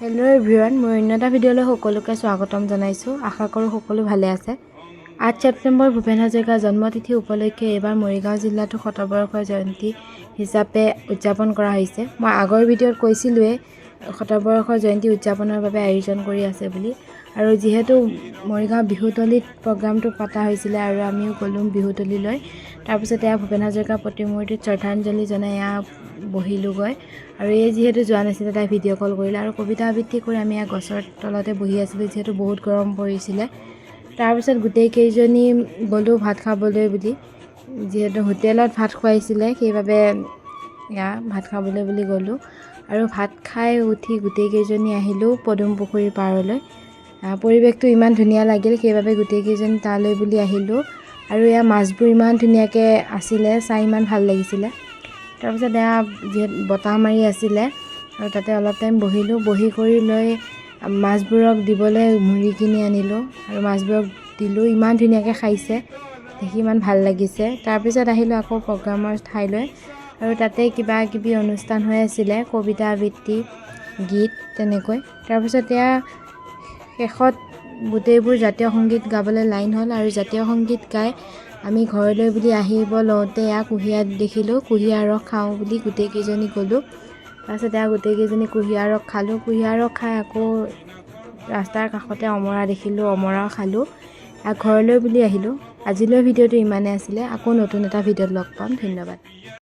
Hello' everyone, মোৰ অন্য এটা ভিডিঅ'লৈ সকলোকে স্বাগতম জনাইছোঁ। আশা কৰোঁ সকলো ভালে আছে। 8 ছেপ্টেম্বৰ ভূপেন হাজৰিকাৰ জন্মতিথি উপলক্ষে এইবাৰ মৰিগাঁও জিলাতো শতবৰ্ষ জয়ন্তী হিচাপে উদযাপন কৰা হৈছে। মই আগৰ ভিডিঅ'ত কৈছিলোঁৱেই শতবৰ্ষ জয়ন্তী উদযাপনৰ বাবে আয়োজন কৰি আছে বুলি। আৰু যিহেতু মৰিগাঁও বিহুতলীত প্ৰগ্ৰামটো পতা হৈছিলে আৰু আমিও গ'লোঁ বিহুতলীলৈ। তাৰপিছত এয়া ভূপেন হাজৰিকাৰ প্ৰতিমূৰ্তিত শ্ৰদ্ধাঞ্জলি জনাই এয়া বহিলোঁগৈ। আৰু এই যিহেতু যোৱা নাছিলে, তাই ভিডিঅ' কল কৰিলে আৰু কবিতা আবৃত্তি কৰি আমি এয়া গছৰ তলতে বহি আছিলোঁ, যিহেতু বহুত গৰম পৰিছিলে। তাৰপিছত গোটেইকেইজনী গ'লোঁ ভাত খাবলৈ বুলি। যিহেতু হোটেলত ভাত খুৱাইছিলে, সেইবাবে এয়া ভাত খাবলৈ বুলি গ'লোঁ। আৰু ভাত খাই উঠি গোটেইকেইজনী আহিলোঁ পদুম পুখুৰীৰ পাৰলৈ। পৰিৱেশটো ইমান ধুনীয়া লাগিল, সেইবাবে গোটেইকেইজনী তালৈ বুলি আহিলোঁ। আৰু এয়া মাছবোৰ ইমান ধুনীয়াকৈ আছিলে, চাই ইমান ভাল লাগিছিলে। তাৰপিছত এয়া যিহেতু বতাহ মাৰি আছিলে আৰু তাতে অলপ টাইম বহিলোঁ। বহি কৰি লৈ মাছবোৰক দিবলৈ মুড়ি কিনি আনিলোঁ আৰু মাছবোৰক দিলোঁ। ইমান ধুনীয়াকৈ খাইছে, দেখি ইমান ভাল লাগিছে। তাৰপিছত আহিলোঁ আকৌ প্ৰগ্ৰামৰ ঠাইলৈ আৰু তাতে কিবা কিবি অনুষ্ঠান হৈ আছিলে, কবিতা আবৃত্তি, গীত তেনেকৈ। তাৰপিছত এয়া শেষত গোটেইবোৰ জাতীয় সংগীত গাবলৈ লাইন হ'ল আৰু জাতীয় সংগীত গাই আমি ঘৰলৈ বুলি আহিব লওঁতে এয়া কুঁহিয়াৰ দেখিলোঁ। কুঁহিয়াৰ ৰস খাওঁ বুলি গোটেইকেইজনী গ'লোঁ। তাৰপিছত এয়া গোটেইকেইজনী কুঁহিয়াৰ ৰস খালোঁ। কুঁহিয়াৰ ৰস খাই আকৌ ৰাস্তাৰ কাষতে অমৰা দেখিলোঁ, অমৰাও খালোঁ। ঘৰলৈ বুলি আহিলোঁ। আজিলৈ ভিডিঅ'টো ইমানেই আছিলে। আকৌ নতুন এটা ভিডিঅ'ত লগ পাম। ধন্যবাদ।